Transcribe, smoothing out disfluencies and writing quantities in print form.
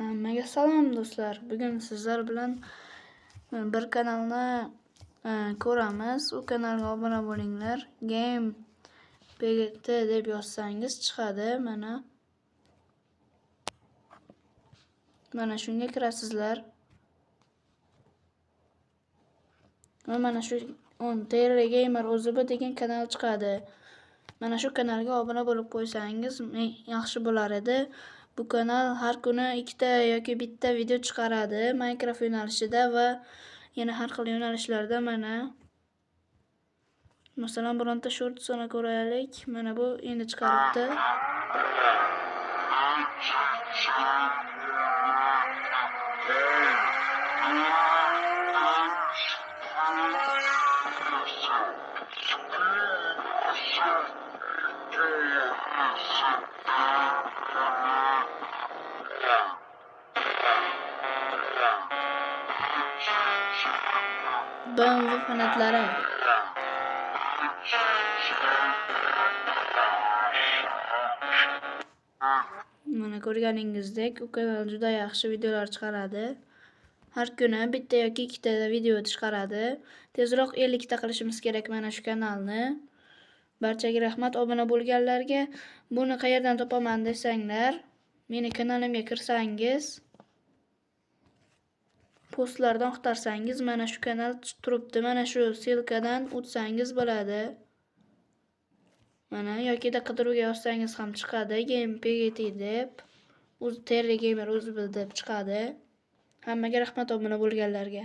Hammaga salom do'stlar. Bugun sizlar bilan bir kanalni ko'ramiz. U kanalga obuna bo'linglar. Game PGT deb yozsangiz chiqadi mana. Mana shunga kirasizlar. Va mana shu TR Gamer OZB degan kanal chiqadi. Mana shu kanalga obuna bo'lib qo'ysangiz yaxshi bo'lar edi. Bu kanal har kuni ikkita yoki bitta video chiqaradi Minecraft yo'nalishida va yana har xil yo'nalishlarda mana. Masalan, bironta shortsini ko'raylik. Mana bu endi chiqaribdi. BMW fanatlari. Mana ko'rganingizdek, u kanal juda yaxshi videolar chiqaradi. Har kuni bitta yoki ikkita video chiqaradi. Tezroq 50 ta qilishimiz kerak mana shu kanalni. Barchaga rahmat obuna bo'lganlarga. Buni qayerdan topaman desanglar, meni kanalimga kirsangiz, postlardan axtarsangiz mana shu kanal turibdi. Mana shu ссылкадан o'tsangiz bo'ladi. Mana yokida qidiruvga yozsangiz ham chiqadi. Game PGT deb, TR Gamer o'zi deb chiqadi. Hammaga rahmat obuna bo'lganlarga.